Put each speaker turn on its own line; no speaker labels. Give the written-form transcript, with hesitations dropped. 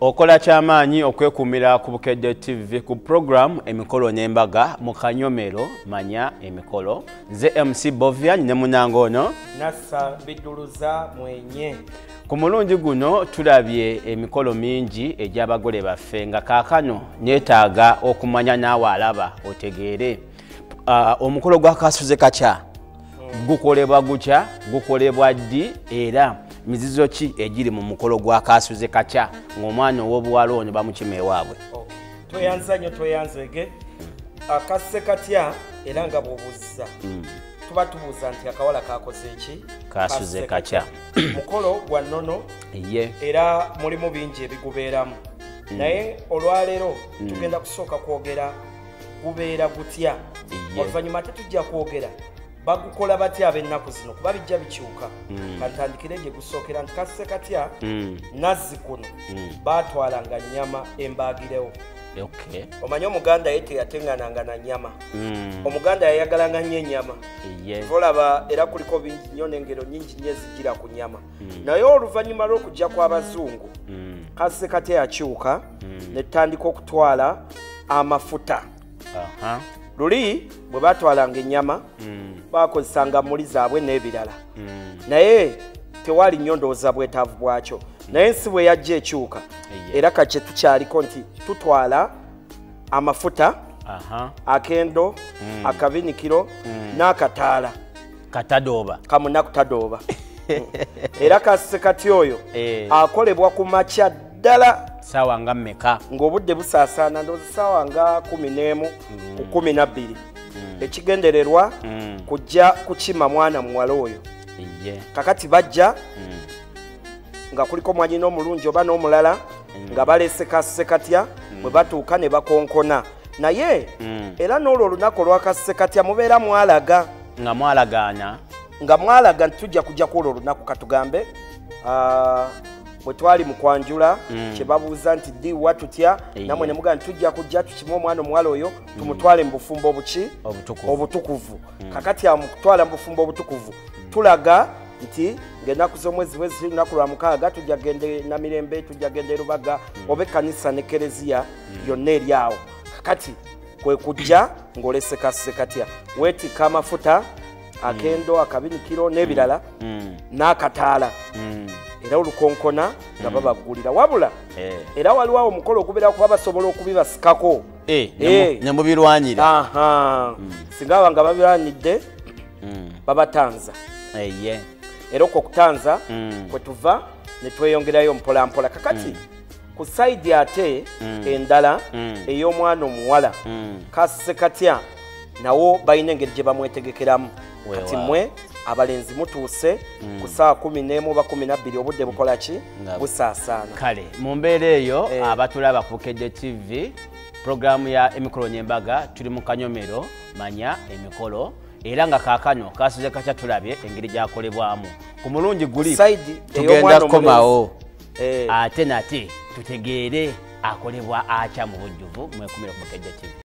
Okola kyamaanyi okwekuumira ku Bukedde TV ku program Emikolo n'Embaga mu kanyomero Manya Emikolo. Nze MC Bovian ne munnange ono
Nassa Biduluza Mwenye.
Ku mulundi guno tulabye emikolo mingi egy'abagole baffe, nga kaakano neetaaga okumanya naawe alaba otegeere omukolo gwa Kasuze Katya gukolebwa gutya, gukolebwa ddi, era mizizo ki egiri mu mukolo gwa Kasuze Katya ng'omwana ow'obuwala ono bamukima ewaabwe.
Tweyanza nnyo, tweyanzege. Akasuze Katya era nga bw'obuuza tuba tubuuza nti akawala kakoze ki?
Kasuze Katya.
Mukolo gwa nnono era mulimu bingi ebigubeeramu, naye olwaleero tugenda kusooka kwogera gubeera gutya, oluvannyuma ate tujja kwogera bagukola batya ab'ennaku zino, kuba bijja bikyuka. Kantandikire gye gusookera nti Kasuze Katya nazzi kuno baatwalanga nnyama embaagirewo. Omanyi Omuganda ye teyateŋŋananga na nnyama. Omuganda yayagalanga nnyo ennyama. Olaba era kuliko bingi nnyo n'engero nnyingi nnyo ezijjira ku nnyama. Naye oluvannyuma lw'okujja kw'Abazungu, Kasuze Katya yakyuka ne tutandika okutwala amafuta. Luli bwe batwalanga ennyama bakozesanga mmuli zaabwe n'ebirala, naye tewali nnyo ndowooza bwetaavu bwakyo. Naye ensi bwe yajja ekyuka, era kakye tukyaliko nti tutwala amafuta, akendo, akabinikiro n'akataala
katadooba
kamunakutadooba. Era Kasuze Katya oyo akolebwa ku makya ddala.
Saawa nga mmeka?
Ng'obudde busaasaana, ndowooza saawa nga 11 ku 12. Ekigendererwa kujja kukima mwana muwala oyo. Kakati bajja nga kuliko mwanyina omulungi oba n'omulala nga baleese Kasuze Katya, bwe batuuka ne bakonkona. Naye era n'olwo olunaku olwa Kasuze Katya mubeera mwalaga,
nga mwalagaana,
nga mwalaga nti tujja kujja kwolwo olunaku. Katugambe bwe twali mu kwanjula kye babuuza nti ddi, wa, tutya, namwe ne mugamba nti tujja kujja tukime omwana omuwala oyo tumutwale mu bufumbo obuki? Obutukuvu. Kakati awo mu kutwala mu bufumbo obutukuvu tulaga nti ng'ennaku z'omwezi bwe ziri, lunaku lwa 6 tujja genda Namirembe, tujja genda e Rubaga oba ekkanisa ne kereziya yonna eri awo. Kakati kwe kujja ng'olese Kasuze Katya, weetikka amafuta, akendo, akabinikiro n'ebirala n'akataala, era olukonkona nga babaggulira. Wabula era waliwo awo omukolo ogubeera kuba basobola okubibasikako
ne mubirwanyira.
Singa aba nga babirwanidde babatanza. Era okwo okutanza kwe tuva ne tweyongerayo mpola mpola. Kakati ku side ate endala ey'omwana omuwala, Kasuze Katya nawo balina engeri gye bamwetegekeramu. Kati mmwe abalenzi mutuuse ku ssaawa 11 oba 12, obudde bukola ki? Busaasaana.
Kale mu mbeera eyo abatulaba ku Bukedde TV, puroguramu ya Emikolo n'Embaga, tuli mu kanyomero Manya Emikolo, era nga kaakano Kasuze Katya tulabye engeri gy'akolebwamu. Ku mulundi guli tugenda kukomawo ate nate tutegeere akolebwa atya mu bujjuvu. Mwekumire ku Bukedde TV.